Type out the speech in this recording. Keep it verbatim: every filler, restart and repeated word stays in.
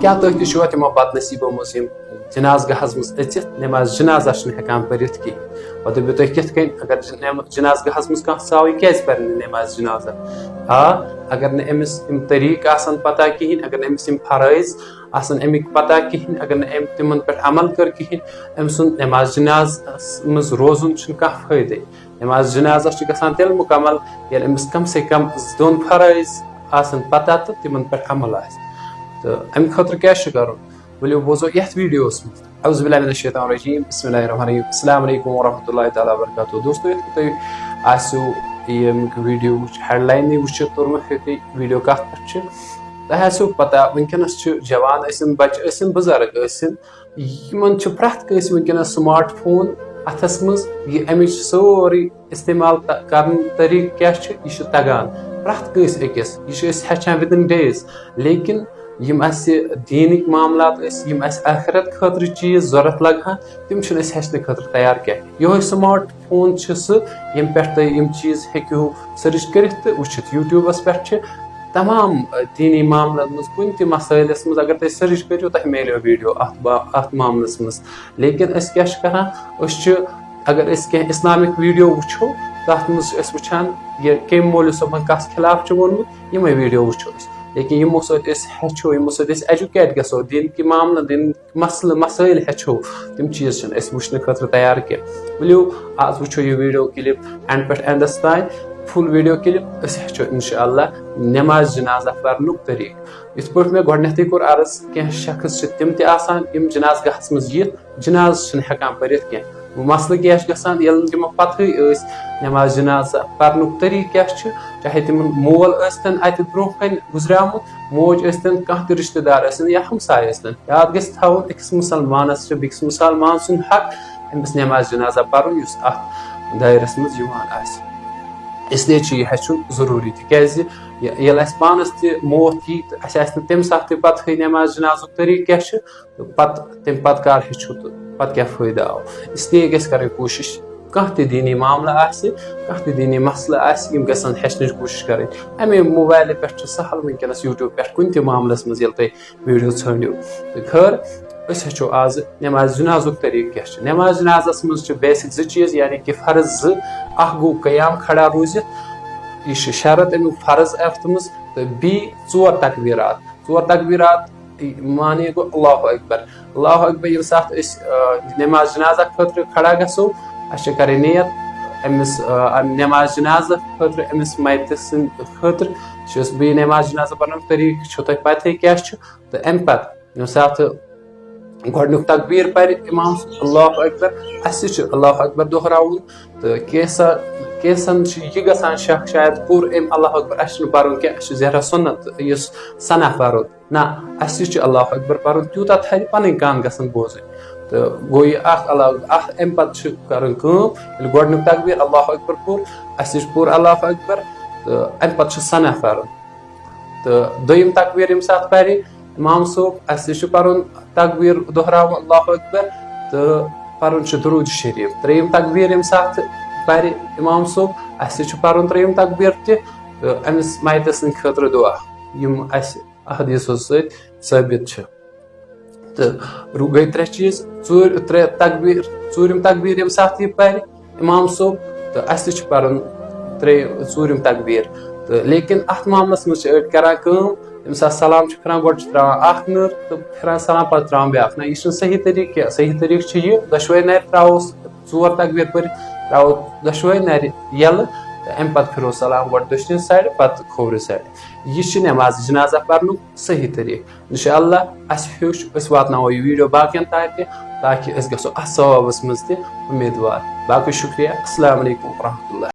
کیٛاہ تُہۍ تہِ چھِوا تِمو بدنصیٖبو منٛز، یِم جنازٕ گاہس منٛز أژِتھ نماز جنازہ چھِنہٕ ہٮ۪کان پٔرِتھ کِہیٖنۍ؟ پتہٕ دٔپِو تُہۍ کِتھ کٔنۍ، اگر جن-، نم-، جنازٕ گاہس منٛز کانٛہہ ژاوٕے، کیٛازِ پرِ نہٕ نماز جنازہ؟ آ، اگر نہٕ أمِس یِم طریٖقہٕ آسن پتہ کِہیٖنۍ، اگر نہٕ أمِس یِم فرٲیض آسن اَمِکۍ پتہ کِہیٖنۍ، اگر نہٕ أمۍ تِمن پٮ۪ٹھ عمل کٔر کِہیٖنۍ، أمۍ سُنٛد نماز جنازس منٛز روزُن چھُنہٕ کانٛہہ فٲیدَے۔ نماز جنازہ چھِ گژھان تیٚلہِ مکمل، ییٚلہِ أمِس کم سے کم دۄن فرٲیض آسن پتہ تہٕ تِمن پٮ۪ٹھ عمل آسہِ۔ تہٕ اَمہِ خٲطرٕ کیٛاہ چھُ کرُن؟ ؤلِو بوزو یَتھ ویڈیوَس منٛز۔ اعوذ باللہ من الشیطان الرجیم، بسم اللہ الرحمن الرحیم، السلام علیکم ورحمۃ اللہ تعالیٰ وبرکاتہ۔ دوستو، یتھ پٲٹھۍ تۄہہِ آسیو ییٚمیُک ویڈیو وٕچھ، ہیڈلاینٕے وٕچھِتھ توٚرمُت فِکرِ ویڈیو کتھ پٮ۪ٹھ چھُ۔ تۄہہِ آسیو پتہ، وٕنکیٚنس چھُ جوان ٲسِن، بچہِ ٲسِن، بُزرگ ٲسِن، یِمن چھُ پرٛٮ۪تھ کٲنٛسہِ وٕنکیٚنس سمارٹ فون اتھس منٛز۔ یہِ امِچ سٲرٕے استعمال ت-، کرنُک طریٖقہٕ کیٛاہ چھُ، یہِ چھُ تگان پرٛٮ۪تھ کٲنٛسہِ أکِس۔ یہِ چھِ أسۍ ہیٚچھان within days۔ لیکن یِم اَسہِ دیٖنٕکۍ معاملات ٲسۍ، یِم اَسہِ ٲخرت خٲطرٕ چیٖز ضوٚرَتھ لَگہٕ ہَن، تِم چھِنہٕ أسۍ ہیٚچھنہٕ خٲطرٕ تیار کینٛہہ۔ یِہوٚے سمارٹ فون چھُ سُہ، ییٚمہِ پٮ۪ٹھ تُہۍ یِم چیٖز ہیٚکِو سٔرٕچ کٔرِتھ تہٕ وٕچھِتھ۔ یوٗٹیوٗبَس پٮ۪ٹھ چھِ تمام، ٲ، دیٖنی معاملَن منٛز، کُنہِ تہِ مسٲیلَس منٛز اگر تُہۍ سٔرٕچ کٔرِو، تۄہہِ میلیو ویٖڈیو اَتھ با-، اَتھ معاملَس منٛز۔ لیکن أسۍ کیٛاہ چھِ کَران؟ أسۍ چھِ، اگر أسۍ کینٛہہ اِسلامِک ویٖڈیو وٕچھو، تَتھ منٛز چھِ أسۍ وٕچھان یہِ کٔمۍ مولوی صٲبَن کَس خلاف چھُ ووٚنمُت، یِمَے ویٖڈیو وٕچھو أسۍ۔ لیکن یِمو سۭتۍ أسۍ ہیٚچھو، یِمو سۭتۍ أسۍ ایجوکیٹ گژھو، دیٖن کہِ معاملہٕ، دیٖن مسلہٕ مسٲیِل ہیٚچھو، تِم چیٖز چھِنہٕ أسۍ وٕچھنہٕ خٲطرٕ تیار کینٛہہ۔ ؤلِو آز وٕچھو یہِ ویٖڈیو کِلِپ اینڈ پٮ۪ٹھ اینڈَس تام، فُل ویٖڈیو کِلِپ۔ أسۍ ہیٚچھو اِنشاء اللہ نماز جنازہ پَرنُک طریٖقہٕ۔ یِتھ پٲٹھۍ مےٚ گۄڈٕنٮ۪تھٕے کوٚر عرض، کینٛہہ شخص چھِ تِم تہِ آسان، یِم جنازٕ گاہَس منٛز یِتھ جنازٕ چھِنہٕ ہٮ۪کان پٔرِتھ کینٛہہ۔ مسلہٕ کیٛاہ چھُ گژھان؟ ییٚلہِ نہٕ تِمن پتہٕے ٲسۍ نماز جنازہ پرنُک طریٖقہٕ کیٛاہ چھُ، چاہے تِمن مول ٲسۍتن اتہِ برونٛہہ کنہِ گُزریومُت، موج ٲسۍتن، کانٛہہ تہِ رشتہٕ دار ٲسِن یا ہمساے ٲسۍتن۔ یاد گژھِ تھاوُن، أکِس مسلمانس چھُ بیٚکِس مسلمان سُنٛد حق أمِس نماز جنازہ پرُن، یُس اتھ دٲیرس منٛز یِوان آسہِ۔ اس لیے چھُ یہِ ہیٚچھُن ضروٗری، تِکیازِ یہِ-، ییٚلہِ اسہِ پانس تہِ موت یی تہٕ اسہِ آسہِ نہٕ تمہِ ساتہٕ تہِ پتہٕے نماز جنازُک طریٖقہٕ کیٛاہ چھُ، تہٕ پتہٕ، تَمہِ پتہٕ کر ہیٚچھو تہٕ پتہٕ کیٛاہ فٲیدٕ آو؟ اس لیے گژھِ کرٕنۍ کوٗشِش، کانٛہہ تہِ دیٖنی معاملہٕ آسہِ، کانٛہہ تہِ دیٖنی مسلہٕ آسہِ، یِم گژھن ہیٚچھنٕچ کوٗشِش کرٕنۍ۔ اَمے موبایلہٕ پٮ۪ٹھ چھُ سہل وٕنکیٚنس یوٗٹیوب پٮ۪ٹھ کُنہِ تہِ معاملس منٛز ییٚلہِ تُہۍ ویٖڈیو ژھٲنٛڈِو۔ تہٕ خٲر، أسۍ ہیٚچھو آزٕ نماز جنازُک طریٖقہٕ کیٛاہ چھُ۔ نماز جنازس منٛز چھِ بیسک زٕ چیٖز، یعنی کہِ فرض زٕ۔ اکھ گوٚو قیام، کھڑا روٗزِتھ، یہِ چھُ شرط اَمیُک فرض اَتھ منٛز، تہٕ بیٚیہِ ژور تکبیٖرات۔ ژور تکبیٖرات، معنی گوٚو اللہ اکبر۔ اللہ اکبر، ییٚمہِ ساتہٕ أسۍ، آ، نماز جنازہ خٲطرٕ کھڑا گژھو، اَسہِ چھِ کرٕنۍ نیت أمِس، آ، نماز جنازہ خٲطرٕ، أمِس میتہِ سٕنٛدِ خٲطرٕ چھِ أسۍ بیٚیہِ نماز جنازہ پرنُک طریٖقہٕ چھُ تۄہہِ پتہٕے کیٛاہ چھُ۔ تہٕ اَمہِ پتہٕ ییٚمہِ ساتہٕ گۄڈٕنیُک تکبیٖر پرِ امام سُنٛد، اللہ اکبر، اَسہِ تہِ چھُ اللہ اکبر دۄہراوُن۔ تہٕ کینٛژھا-، کینٛژھن چھُ یہِ گژھان شک، شاید پوٗرٕ أمۍ اللہ اکبر اَسہِ چھُنہٕ پرُن کینٛہہ، اَسہِ چھُ زہرا سُنت یُس سنہ پرُن۔ نہ، اَسہِ تہِ چھُ اللہ اکبر پرُن، تیوٗتاہ تھرِ پنٕنۍ کان گژھن بوزٕنۍ۔ تہٕ گوٚو یہِ اکھ اللہ اکبر، اکھ، اَمہِ پتہٕ چھُ کرٕنۍ کٲم، ییٚلہِ گۄڈٕنیُک تکبیٖر اللہ اکبر پوٚر، اَسہِ تہِ چھُ پوٚر اللہ اکبر، تہٕ اَمہِ پتہٕ چھُ سنہ پرُن۔ تہٕ دوٚیِم تکبیٖر ییٚمہِ ساتہٕ پَرِ امام صٲب، اَسہِ تہِ چھُ پَرُن تکبیٖر دۄہراوُن اللہ اکبر تہٕ پَرُن چھُ درود شریٖف۔ ترٛیٚیِم تکبیٖر ییٚمہِ ساتہٕ پَرِ امام صٲب، اَسہِ تہِ چھُ پَرُن ترٛیٚیِم تکبیٖر تہِ تہٕ أمِس میتَس سٕنٛدِ خٲطرٕ دُعا، یِم اَسہِ احادیثو سۭتۍ ثٲبت چھِ۔ تہٕ رو-، گٔے ترٛےٚ چیٖز، ژوٗر-، ترٛےٚ تکبیٖر، ژوٗرِم تکبیٖر ییٚمہِ ساتہٕ یہِ پَرِ امام صٲب، تہٕ اَسہِ تہِ چھُ پَرُن ترٛے-، ژوٗرِم تکبیٖر۔ تہٕ لیکن اَتھ معاملَس منٛز چھِ أڑۍ کَران کٲم، ییٚمہِ ساتہٕ سلام چھُ پھِران، گۄڈٕ چھِ ترٛاوان اَکھ نٔر تہٕ پھِران سلام، پَتہٕ ترٛاوان بیٛاکھ۔ نہ، یہِ چھُنہٕ صحیح طریٖقہٕ کینٛہہ۔ صحیح طریٖقہٕ چھُ یہِ، دۄشوَے نَرِ ترٛاوو، ژور تکبیٖر پٔرِتھ ترٛاوو دۄشوَے نَرِ یَلہٕ تہٕ اَمہِ پَتہٕ پھِرو سلام گۄڈٕ دٔچھنہِ سایڈٕ، پَتہٕ کھوورِ سایڈٕ۔ یہِ چھِ نماز جنازہ پَرنُک صحیح طریٖقہٕ۔ انشاءاللہ اَسہِ ہیوٚچھ، أسۍ واتناوو یہِ ویٖڈیو باقین تام تہِ، تاکہِ أسۍ گژھو اَتھ ثوابَس منٛز تہِ اُمیٖدوار۔ باقٕے شُکریہ، السلام علیکم ورحمۃ اللہ۔